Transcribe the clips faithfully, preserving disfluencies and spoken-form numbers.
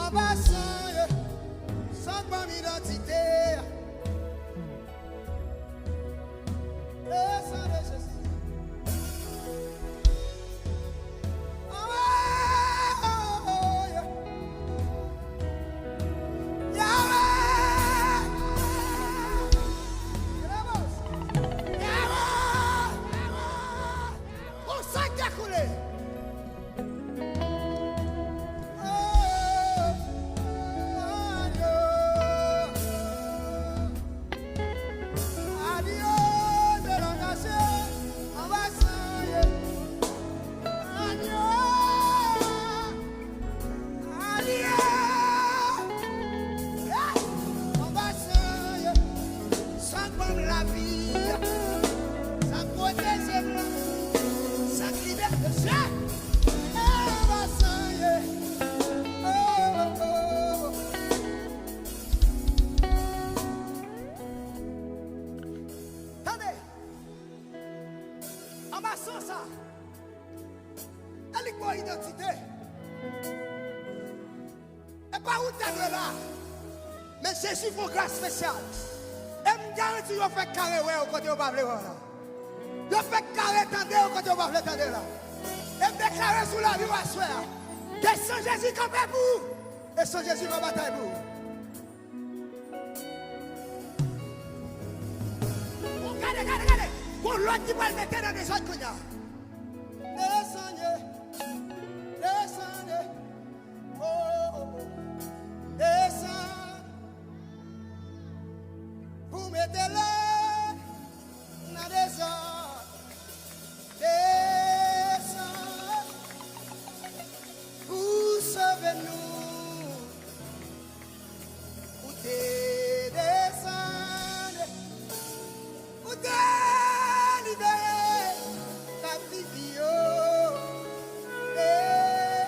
Anba san yo, san k ban m idantite a. E san de Jezi. Anba, oh, oh, oh, yeah. Yahweh! Yahweh! Yahweh! Yon san k te koule. Sa k pwoteje m nan, sa k libere m. Anba san yo. Oh, oh, oh. Tande. Anba san sa. E li k ba w idantite. E pa ou ta dwe la. Men Jezi fè w gras espesyal. E m garanti yo fèk kare wè w kote yo pa vle wè w la. Yo fèk kare tande w kote yo pa vle tande w la. E m deklare sou lavi w aswè a, ke san Jezi kanpe pou ou. E san Jezi va batay pou ou. Bon, gade, gade, gade. Gon lòd ki pral mete nan dezòd kounye a. Desann, desann. Oh, oh, oh. Desann. Pou mete lòd nan dezòd. Desann. Pou sove nou. Ou te desann, ou te libere kaptif yo. Eh,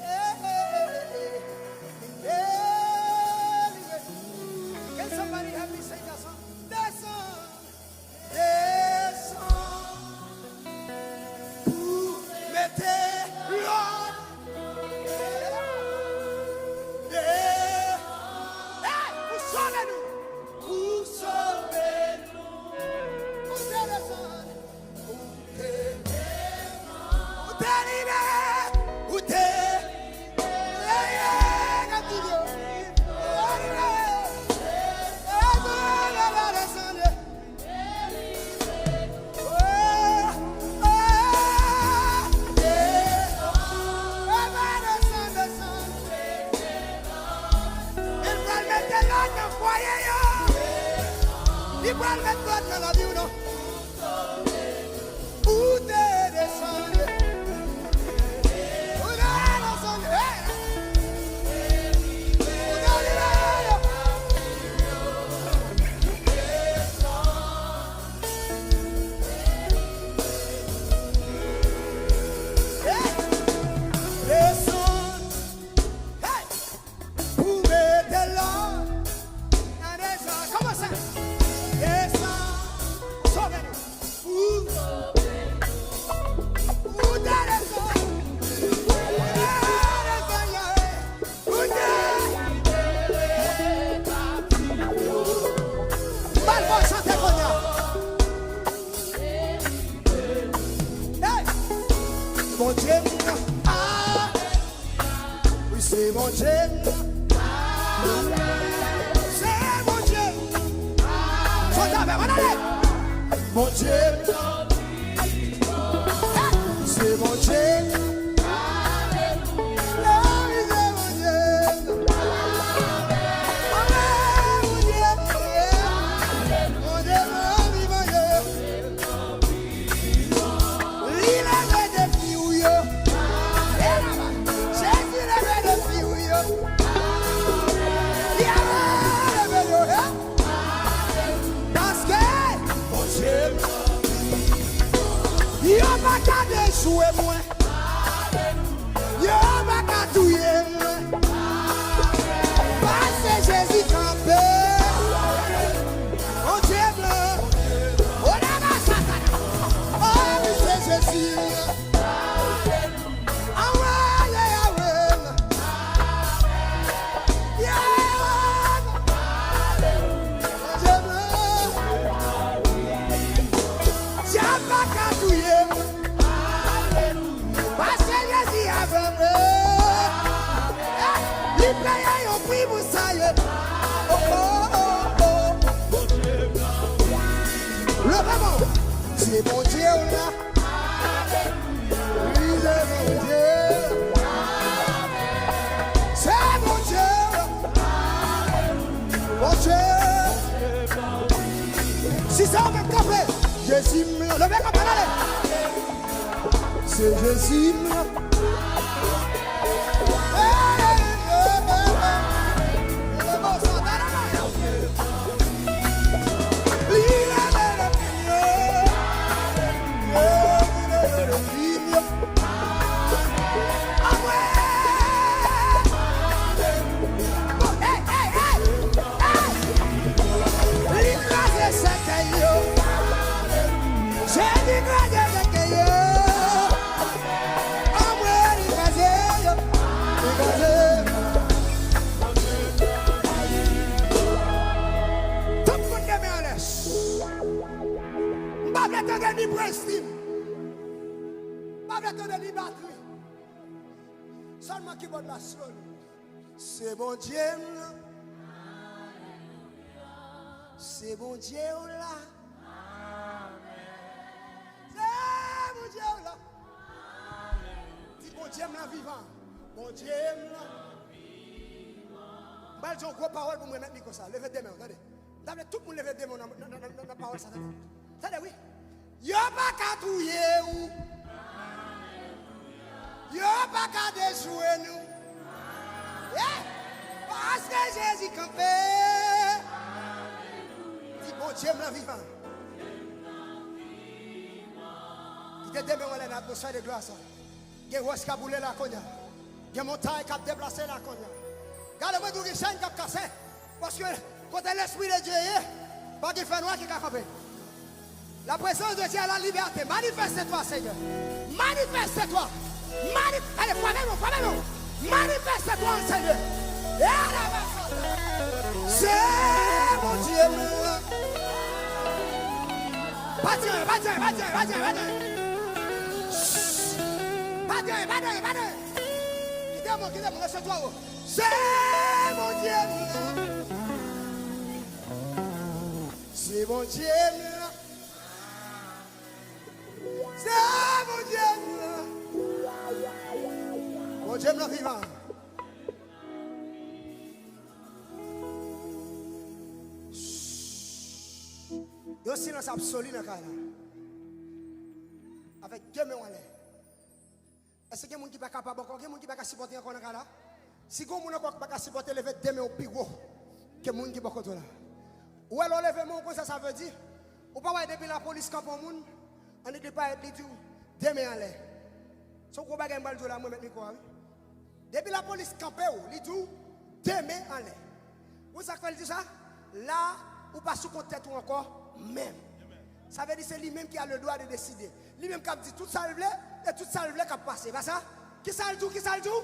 eh, eh, eh, eh, libere. Can somebody help me sing that song? Desann. Desann pou mete lòd. De-, hey, pou sove nou. Pou sove nou. Ou te desann. Ou te, ou te libere. Ou te libere kaptif yo. Ou te libere. Desann, desann. Li pral mete lòd nan fwaye yo. Li pral mete lòd nan lavi w non. Ou te desann. Ou te desann. Hey! Ou te libere. Hey! Desann. Hey! Pou mete lòd nan dezòd. Kòmanse. Desann. Sove nou. Ou, ou te desann. Ou te desann, Yahweh. Ou te libere kaptif yo. Ba l fò chante kounye a. Hey! Bondye m nan. Ah! Wi, se Bondye m nan. Se Bondye m. Chante avè m, ann ale. Bondye m nan. Hey! Se Bondye m nan. Alelouya. Wi, se Bondye m nan. Amèn, Bondye m nan. Bondye m nan, wi, Bondye m nan. Li leve defi w yo. Jezi leve defi w yo. Li leve yo, eh. Paske Bondye m, yo pa ka dejwe mwen. Yo pa ka touye m. Paske Jezi kanpe. Bondye m. Olaba Satana. Oh, wi, se Jezi. Awe, awe. Wi, pou sa ye. Oh, oh, oh, oh. Leve men w. Se Bondye w la. Wi, se Bondye. Se Bondye w la. Bondye. Si se ou menm, kanpe. Jezi m la. Leve kanpe, ale. Se Jezi m la. Li kraze sèkèy yo. Jezi kraze sèkèy yo. Anmwe, li kraze yo. Li kraze. Tout moun leve anlè. M pa vle tande ni pran estim. M pa vle tande ni batri. Sèlman kibòd la slowly. Se Bondye m nan. Se Bondye w la. Se Bondye w la. Di, Bondye m nan vivan. Bondye m nan. M pral di yon gwo pawòl pou m remèt mikwo sa. Leve de men w, tande. M ta vle tout moun leve de men w nan, nan, nan, nan, nan pawòl sa, tande. Tande, wi. Yo pa ka touye w. Yo pa ka dejwe nou. Eh! Paske Jezi kanpe. Di, Bondye m nan vivan. Kite de men w anlè nan atmosfè de glwa sa. Gen wòch k ap boule la kounye a. Gen montay k ap deplase la kounye a. Gade, mwen di w gen chèn k ap kase. Paske kote Lespri de Dye ye, pa gen fènwa ki ka kanpe. La présence de Dieu est la liberté. Manifeste-toi, Seigneur. Manifeste-toi. Mani-, ale, frape nou, frape nou. Manifeste-toi, Seigneur. E la, se Bondye m. Pa di anyen, pa di anyen, pa di anyen, pa di anyen, pa di anyen. Shh. Pa di anyen, pa di anyen, pa di anyen. Kite mwen, kite mwen, resevwa w. Se Bondye m nan. Se Bondye m nan. Se Bondye m nan. Bondye m nan vivan. Yon silans absoli nan kay la. Avèk de men w anlè. Èske gen moun ki pa kapab ankò? Gen moun ki pa ka sipòte ankò nan kay la? Si gen moun ankò ki pa ka sipòte, leve de men w pi wo ke moun ki bò kote w la. Ou wè, lè w leve men w konsa, sa vle di, ou pa wè depi lapolis kanpe yon moun, annik li parèt, li di w, de men anlè. Se yon gwo bagay m pral di w la, mwen met mikwo a, wi. Depi lapolis kanpe w, li di w, de men anlè. Ou sa k fè l di sa? La, ou pa sou kont tèt ou ankò, menm. Sa vle di se li menm ki a le dwa de deside. Li menm k ap di tout sa l vle, e tout sa l vle k ap pase. Pa sa? Kisa l di w? Kisa l di w?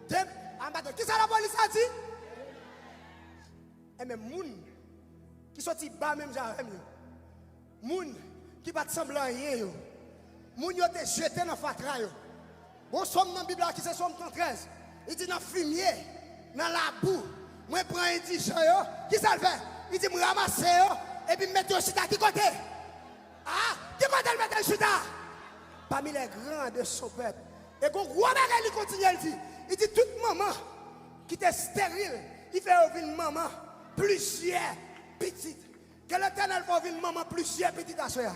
De, anba tèt. Kisa lapolis la di? Enben, moun ki soti ba menm jan avè m yo, moun ki pa t sanble anyen yo, moun yo te jete nan fatra yo. Gon sòm nan Bib la ki se sòm san trèz. Li di, nan fimye, nan labou, mwen pran endijan yo. Kisa l fè? Li di, m ranmase yo, epi m mete yo chita ki kote? A, ki kote l mete l chita? Parmi les grands de son peuple. E gon gwo bagay li kontinye l di. Li di, tout manman ki te esteril, li fè yo vin manman plizyè pitit. Ke Letènèl fè w vin manman plizyè pitit aswè a.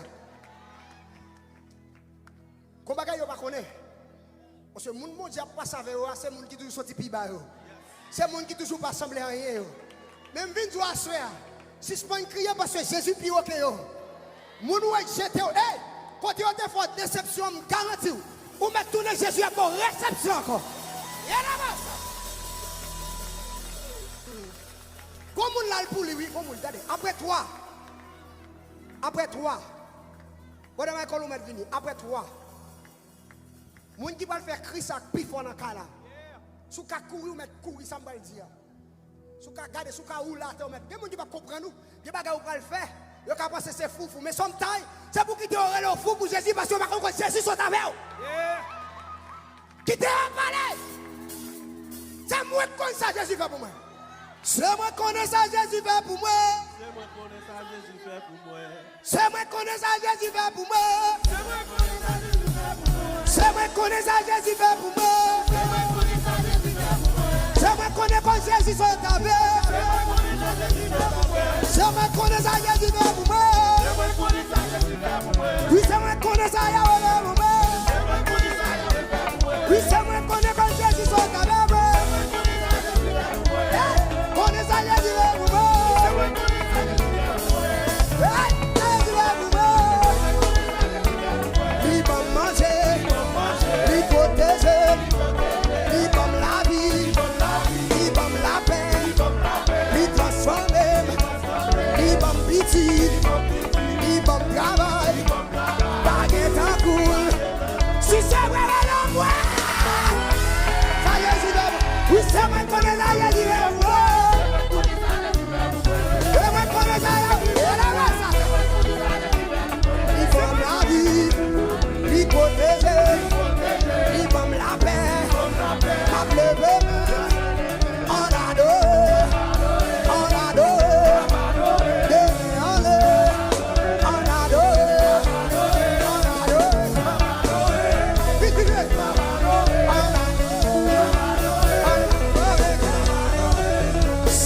Gon bagay yo pa konnen. Paske moun Bondye ap pase avè yo a, se moun ki toujou soti pi ba yo. Se moun ki toujou pa sanble anyen yo. Men m vin di w aswè a, sispann kriye paske Jezi pi wo ke yo. Moun ou wè k jete w, ey, kote yo te fè w desepsyon, m garanti w, ou mèt tounen, Jezi ap ba w resepsyon ankò. Ye la bas. Gon moun la l pou li, wi, gon moun, gade. Apre twa, apre twa, Brother Michael, ou mèt vini. Apre twa, moun ki pral fè kri sa k pi fò nan kay la. Si w ka kouri, ou mèt kouri, sa m pral di a. Si w ka gade, si w ka woule atè, ou mèt. Gen moun ki p ap konprann ou. Gen bagay ou pral fè, yo ka panse se fou, fou. Men sometimes, se pou kite yo rele w fou pou Jezi, paske yo pa konn kot Jezi sot avè w. Kite yo pale. Se mwen k konn sa Jezi fè pou mwen. Se mwen konnen sa Jezi fè pou mwen. Se mwen konnen sa Jezi fè pou mwen. Se mwen konnen sa Jezi fè pou mwen. Se mwen konnen sa Jezi fè pou mwen. Se mwen konnen sa Jezi fè pou mwen. Se mwen konnen sa Jezi fè pou mwen. Se mwen konnen kò Jezi sot avè. Se mwen konnen sa Jezi fè pou mwen. Se mwen konnen sa Jezi fè pou mwen.